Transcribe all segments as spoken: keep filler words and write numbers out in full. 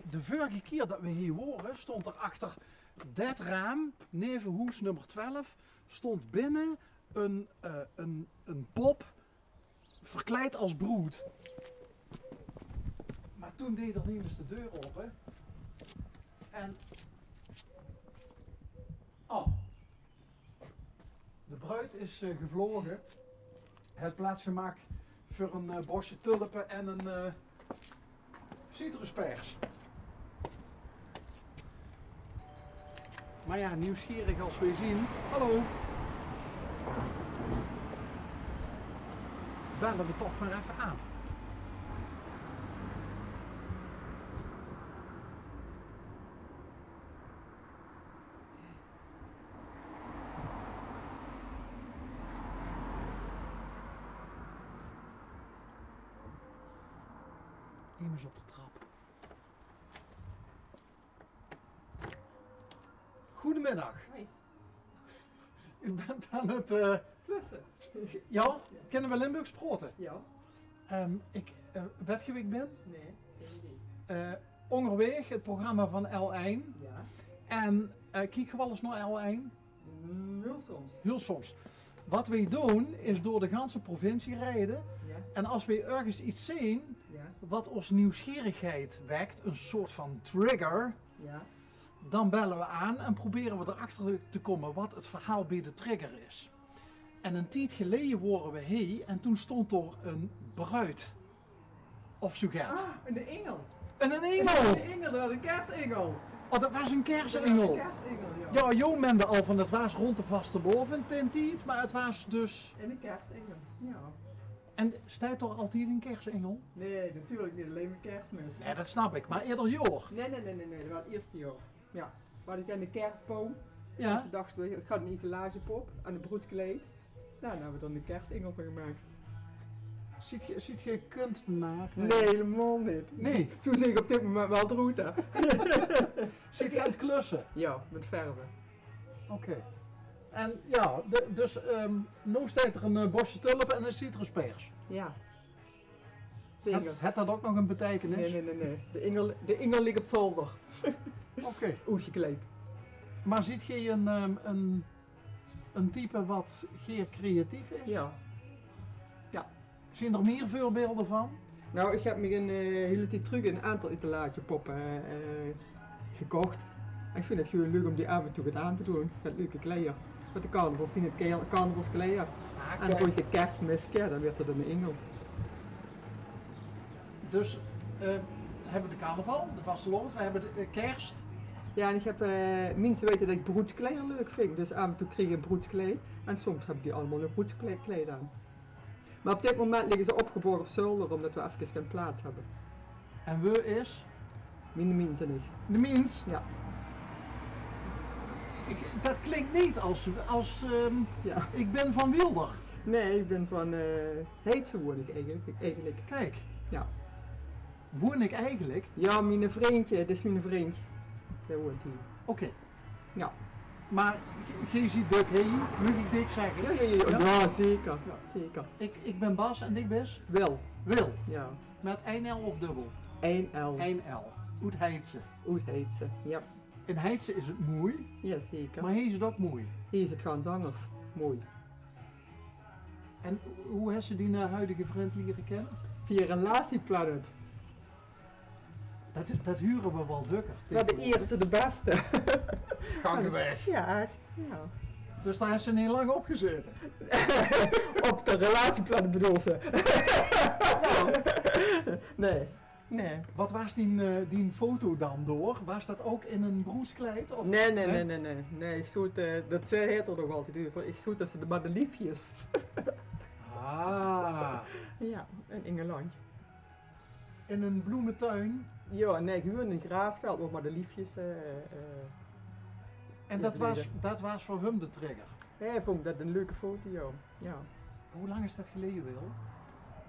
De vörige kier det we hie wore, stond d'r achter det raam, neve hoes nummer twelf, stond binne ein, eh, ein, ein pop verkleid as broed. Mer toen deej d'r nemes de deur ope. En, oh. De bruid is, eh, gevloge. Het plaats gemaak veur ein, eh, bosje tulpe en ein, eh, citruspers. Mer jao, nieuwsgierig as we zien. Hallo. Belle we toch mer effe aan. Nemes op de trap. Goedemiddag. Hoi. U bent aan het, eh, klusse. Jao, kinne we Limburgs praote? Jao. Ehm, ik, eh, wet ge wie ik bin? Nae, gein idee. Eh, Óngerwaeg, het programma van L1. Jao. En, eh, kiek ge waal ins nao L1? Mm, hiel soms. Hiel soms. Wat we doen is door de ganse provincie rijden. Jao. En as we örges iets zien, jao, wat ós nieuwsgierigheid wekt, ein soort van trigger, jao, dan belle we aan en probere we d'rachter te kómme wat het verhaal bie de trigger is. En ein tied geleje wore we hie en toen stond d'r ein bruid. Of zoe get. Ah, ein ingel. En ein ingel! Ein ingel, det waas ein kersingel. Oh, det waas ein kersingel. Det waas ein kersingel, jao. Jao, jo mende al van, det waas rónd de vastelaovend in tied, mer het waas dus ein kersingel, jao. En steit d'r altied ein kersingel? Nae, natuurlik neet, allein mer Kersmis. Nae, det snap ik, mer eder jaor? Nae, nae, nae, nae, nae, det waas het ierste jaor. Jao, we hadde geine kersboum. Jao. En toen dachte we, ik gaon ein etalagepop en ein broedskleid. Nou, dao hebbe we dan de kersingel van gemaak. Ziet ge, ziet ge kunstenaar, eh? Nae, hielemaol neet. Nae? Zoe zeen ik op dit moment waal d'roet, hè. Ziet ge aan het klusse? Jao, mit verve. Oké. En jao, de, dus, ehm, noe steit d'r ein, eh, bosje tulpe en ein citruspers. Jao. Zeker. Het, het det ouk nog ein beteikenis? Nae, nae, nae, nae. De ingel, de ingel lik op zolder. Oké. Oetgekleid. Mer ziet ge ein, ehm, ein, ein type wat geer creatief is? Jao. Jao. Zien d'r mier veurbeelde van? Nou, ik heb mich ein, eh, hiele tied trök ein aantal etalagepoppe, eh, gekocht. En ik vind het gewoon leuk om die af en toe get aan te doen. Get leuke kleier. Mit de carnaval zien het ke-, carnavalskleier. Ah, en dan kijk. Rond de Kersmis, jao, dan werd het ein ingel. Dus, eh, hebbe we de carnaval, de vastelaovend, we hebbe de, eh, kerst. Jao, en ik heb, eh, minse weite det ik broedskleier leuk vind. Dus af en toe krieg ik ein broedskleid. En soms hebbe die allemaol ein broedskleid aan. Mer op dit moment ligke ze opgeborge op zolder, ómdet we efkes gein plaats hebbe. En we is? Miene mins en ik. De mins? Jao. Ik, det klink neet as, as, ehm, jao, ik bin van Wielder. Nae, ik bin van, eh, Heitse woon ik eigelik, eigelik. Kijk. Jao. Woon ik eigelik? Jao, miene vrundje, det is miene vrundj. Dae woont hie. Oké. Jao. Mer ge-, geer ziet dök hie, maag ik dök zegge? Jao, jao, jao, jao, zeker. Jao. Zeker. Ik, ik bin Bas en dich bis? Wil. Wil. Jao. Mit ein L of dubbel? Ein L. Ein L. Oet Heitse. Oet Heitse, jao. In Heitse is het moei. Jao, zeker. Mer hie is het ouk moei. Hie is het gans angers. Moei. En hoe hes se dien, eh, huidige vrundj liere kinne? Via Relatieplanet. Det, det hure we waal dökker. Mer de ierste de beste. Gankeweg. Jao, ech. Jao. Dus dao hes se neet lang op gezaete? Op de Relatieplanet bedoels se? Nae. Nae. Waat waas dien, eh, dien foto dan dao? Waas det ouk in ein broedskleid, of? Nae, nae, nae, nae, nae. Nae, ich zoot, eh, det zaet 'r nog altied euver. Ich zoot tösse de madeliefjes. Ah. Jao, in Ingeland. In eine bloemetuin? Jao, nae, gewoon ein graasveld, mer de liefjes, eh, eh, en det waas, det waas veur häöm de trigger? Hae vónj det ein leuke foto, jao. Jao. Wie lang is det geleje, Wil?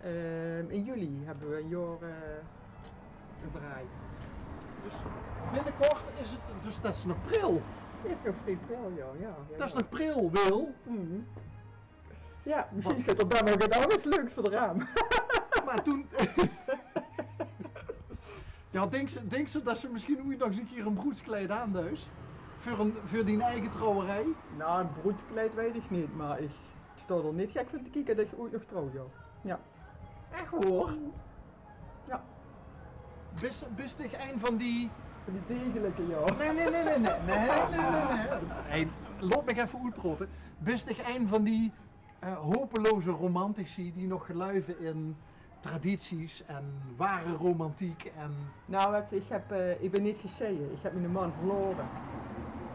Ehm, in juli höbbe we ein jaor, eh, ein vraai. Dus binnekort is het, dus det is nog pril. Det is nog vrie pril, jao, jao, jao. Det is nog pril, Wil. Mhm. Jao, mesjien geit 'r dan nog get angers leuks veur de raam. Mer toen, Ja, dinks se, dinks se det se misschien oeit nog ens ein kier ein broedskleid aanduis? Veur ein, veur dien eige trouwerij? Nou, ein broedskleid weit ich neet, mer ich staon d'r neet gek van te kieke det ich oeit nog trouw, ja. Ja. Ech waor? Ja. Bis, bis dich ein van die... Van die degelike, ja. Nee, nee, nee, nee, nee. Nee, nee, nee, nee. Hey, laot mich effe oetpraote. Bis dich ein van die eh, hopeloze romantici die nog geluive in tradities en ware romantiek en... Nou, wets se, ich heb, eh, ich bin neet gesjeie. Ich heb miene man verlaore.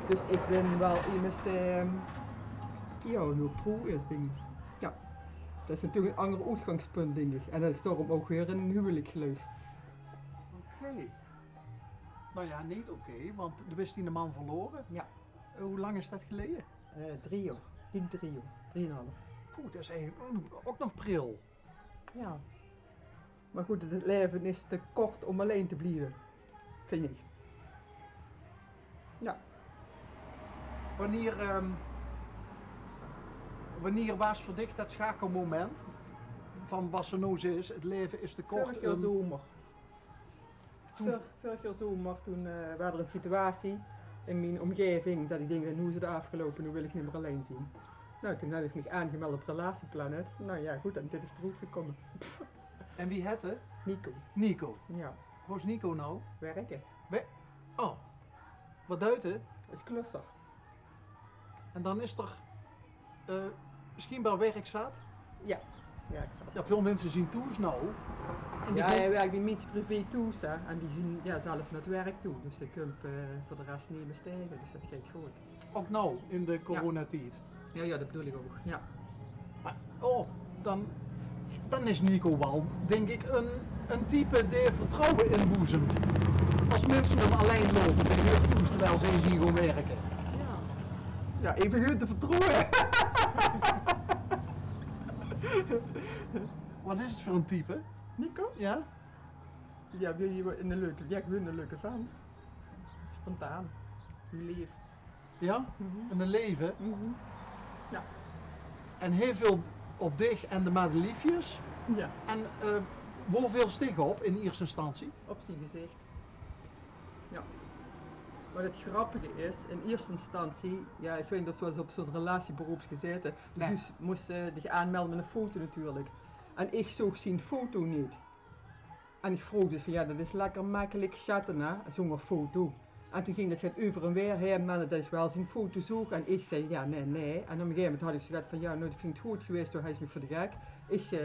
Dus ich bin waal emes dae, ja, hiel troe is, dink ich. Ja. Det is natuurlik ein anger oetgangspunt, dink ich. En det ich daorum ouch weer in ein huwelik geluif. Oké. Nou ja, neet oké, want doe bis diene man verlaore. Ja. Eh, wie lang is det geleje? Eh, drie jaor. Dik drie jaor. Drieënhalf. Poeh, det is eigelik ouch nog, ouch nog pril. Ja. Mer good, het laeve is te kort om allein te blieve, vind ich. Ja. Wanneer, ehm, wanneer waas veur dich det schakelmoment van waat se noe zaes, het laeve is te kort... Veurig jaor zomer. Toen... Veur-, veurig jaor zomer, toen, eh, waas d'r ein situatie in mien omgeving det ich dink, noe is het aafgeloupe, noe wil ich neet mier allein zeen. Nou, toen heb ich mich aangemeld op Relatieplanet. Nou ja, good, en dit is d'r oetgekómme. En wie hèt 'r? Nico. Nico. Ja. Wo is Nico noe? Werke. We-, oh, waat duit 'r? Is klusser. En dan is d'r, eh, misschien waal werk zaat? Ja, werk zaat. Ja, väöl minse zien thoes noe. En die... Ja, gaon... hae werk bie minse privé thoes, hè. En die zien, ja, zelf nao 't werk toe. Dus dae kump, eh, veur de res nemes taenge. Dus det geit good. Ouch noe, in de coronatied? Ja, ja, det bedoel ich ouch. Ja. Mer, oh, dan, dan is Nico waal, dink ich, ein, ein type dae vertrouwe inboezemt. Es minse 'm allein laote bie häör thoes terwiel zie zien gaon werke. Ja. Ja, ich begin te vertroewe. Waat is het veur ein type? Nico? Ja? Ja, weer, weer ein leuke, ja, gewoon ein leuke vent. Spontaan. Leef. Ja? Mhm. En ein laeve? Mhm. Ja. En hiel väöl op dich en de madeliefjes. Ja. En, eh, wo veulste dich op in ierste instantie? Op zien gezich. Ja. Mer het grappige is, in ierste instantie, ja, ich weit neet of se waal ens op zo'n relatiebureau höbs gezaete. Dus... Nae. Dus mós se dich aanmelde mit ein foto natuurlik. En ich zoog zien foto neet. En ich vroog dus van, ja, det is lekker mekkelik chatte, hè, zónger foto. En toen ging det get euver en weer, hè, men det ich waal zien foto zoog. En ich zag, ja, nae, nae. En op ein gegaeve moment had ich zoget van, ja, noe, det vind ich good gewaes, doe haes mich veur de gek. Ich, eh,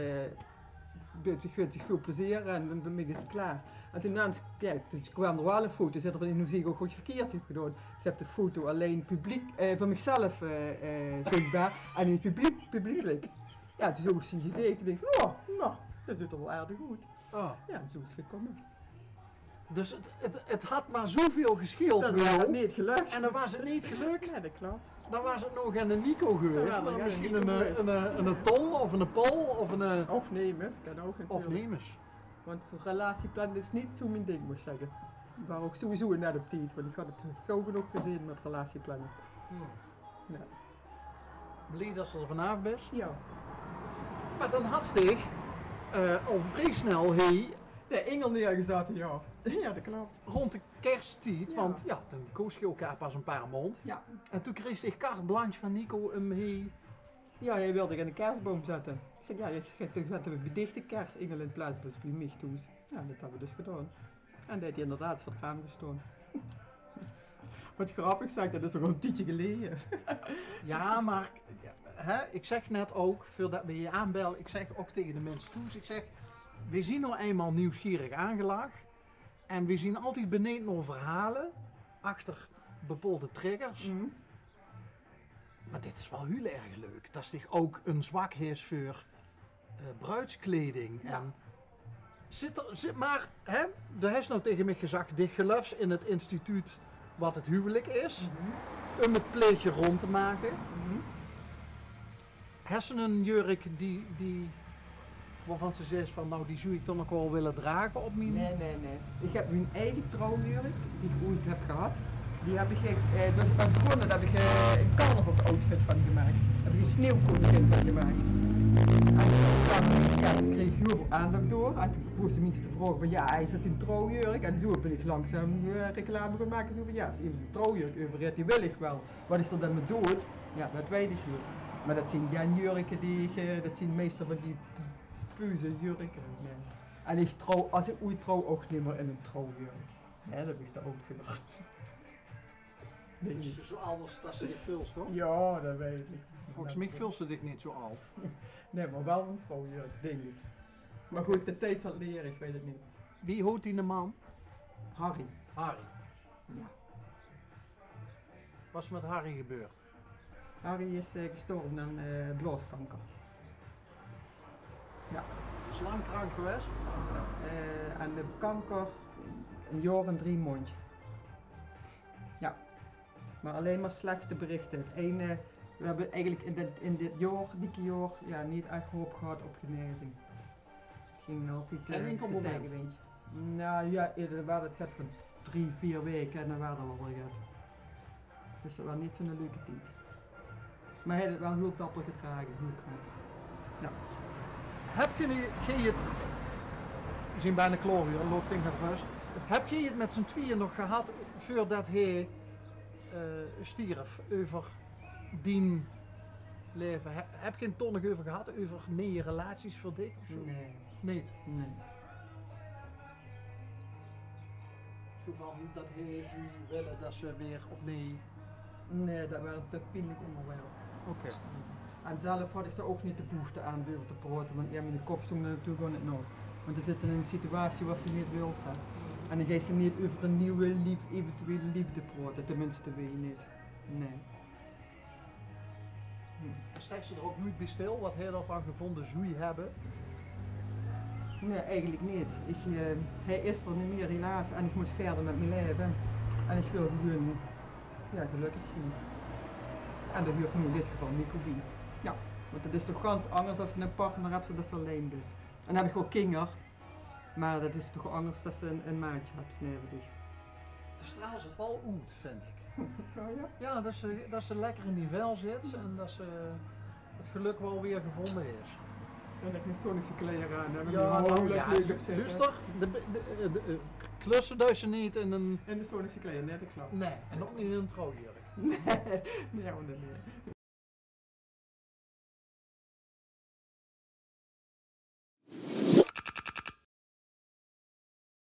wins dich, wins dich väöl plezeer en dan bön ich 't klaor. En toen ineens, ja, toen kwaam d'r waal ein foto, zag 'r van, noe zeen ich ouch waat ich verkeerd höb gedaon. Ich höb de foto allein publiek, eh, veur mich zelf, eh, eh, zichbaar en neet publiek, publieklik. Ja, toen zoog ich zien gezich en dink van, oh, nou, det zuut d'r waal aardig oet. Oh. Ja, en zoe is 't gekómme. Dus het, het, het had mer zoeväöl gesjeeld, det waas het neet gelök. En dan waas het neet gelök. Nae, det klop. Dan waas het nog geine Nico gewaes, mer misschien ein, ein, ein Ton of ein Paul of ein, eh... Of Nemes, kan ouch natuurlik. Of Nemes. Want zo'n relatieplanet is neet zoe mien dink, mót ich zègke. Ich waas ouch sowieso net op tied, want ich had het gaw genóg gezeen mit Relatieplanet. Hmm. Ja. Blie det se d'r vanaaf bis. Ja. Mer dan hads dich, eh, al vrie snel, hè, de ingel neergezat, ja. Ja, det klop. Rónd de kersttied, ja, want ja, dan koos se ouch pas ein paar maond. Ja. En toen kreegs se carte blanche van Nico óm, hè. Ja, hae wilde ein kersboum zètte. Ich zag, ja, ich zèt, zèt bie dich de kersingel in plaats van bie mich thoes. Ja, det höbbe v'r dus gedaon. En dae haet inderdaad veur 't raam gestange. Waat grappig, zag, det is al ein tiedje geleje. Ja, mer, hè, ich zag net ouch, veurdet v'r hie aanbelle, ich zag ouch taenge de minse thoes, ich zag, v'r zien noe einmaol nuujsgierig aangelag en v'r zien altied beneejd nao verhaole achter bepaolde triggers. Mhm. Mer dit is waal hiel erg leuk, det se ouch ein zwak höbs veur, eh, bruidskleding. Ja. En zit d'r, zit, mer, hè, doe höbs noe taenge mich gezag, dich geluifs in het instituut waat het huwelik is, mhm, óm het plaetje rónd te make. Mhm. Höbs se ein jurk die, die, wovan se zaes van, nou, die zów ich toch nog waal wille drage op mien... Nae, nae, nae. Ich höb mien eige trouwjurk, die ich oeit höb gehad. Die höb ich, eh, det is begós, det höb ich, eh, ein carnavalsoutfit van gemaak. Höb ich ein sneeuwkoningin van gemaak. En toen kreeg ich hiel väöl aandach door. En toen beginne minse te vraoge van, jao, is det ein trouwjurk? En zoe bin ich langzaam, eh, reclame gaon make. Zoe van, jao, es emes ein trouwjurk euver haet, die wil ich waal. Waat ich d'r dan mit doon, jao, det weit ich neet. Mer det zeen gein jurke die ich, eh, det zeen meistal van die puzzeljurke. Nae. En ich trouw, es ich oeats trouw, ouch neet mier in ein trouwjurk. Nae, dao bin ich te aod veur. Dus zoe aod es det se dich veuls, toch? Jao, det weit ich. Volges mich veuls se dich neet zoe aod. Nae, mer waal ein trouwjurk, dink ich. Mer good, de tied zal 't liere, ich weit 't neet. Wie heet diene man? Harry. Harry. Jao. Waat is mit Harry gebeurd? Harry is, eh, gestorve aan, eh, blaoskanker. Jao. Is lang krank gewaes? Eh, aan de kanker ein jaor en drie maondj. Jao. Mer allein mer slechte berichte. 't Eine, veer höbbe eigelik in dit, in dit jaor, dikke jaor, jao, neet ech haop gehad op genezing. 't Ging altied, eh, de taegewindj. Noe jao, d'r waas 't get van drie, veer waeke en dan waas d'r waal weer get. Dus det waas neet zoe'n leuke tied. Mer hae haet 't waal hiel dapper gedrage, hiel knap. Jao. Höb geer neet, geer 't, veer zeen bekans klaor, huur, loop dink ich rös. Höb geer 't mit zien twieje nog gehad veurdet hae, eh, stierf, euver dien laeve? Höb geer 't dao nog euver gehad, euver nieje relaties veur dich of zoe? Nae. Neet? Nae. Zoe van det hae zów wille det se weer opnuuj... Nae, det waas ein te pienlik óngerwerp. Oké. En zelf haw ich dao ouch neet de behoefte aan óm d'reuver te praote, want jao, miene kop stóng d'r natuurlik ouch neet nao. Want dan zits se in ein situatie waat se neet wils, hè. En dan geis se neet euver ein nuuj leef-, eventueel leefde praote, tenminste, weit ich neet. Nae. Hm. En steks se d'r ouch noeats bie stil waat hae d'rvan gevónje zów höbbe? Nae, eigelik neet. Ich, eh, hae is d'r neet mier, helaas. En ich mót wiejer mit mien laeve. En ich wil gewoon, jao, gelökkig zeen. En dao huurt noe in dit geval Nico bie. Jao, want 't is toch gans angers es se eine partner höbs es det se allein bis. En dan höb ich waal kinger. Mer det is toch angers es se ein, ein maatje höbs neve dich. Dao straols se 't waal oet, vinj ich. Oh jao? Jao, det se, det se lekker in dien vel zits en det se 't gelök waal weer gevónje höbs. En det ich mien Sonische kleier aan höb en... Jao, mien... Loester, de, de, de, eh, klusse duis se neet in ein... In de Sonische kleier, nae, det klop. Nae, en ouch neet in ein trouwjurk. Nae, nae, want det neet.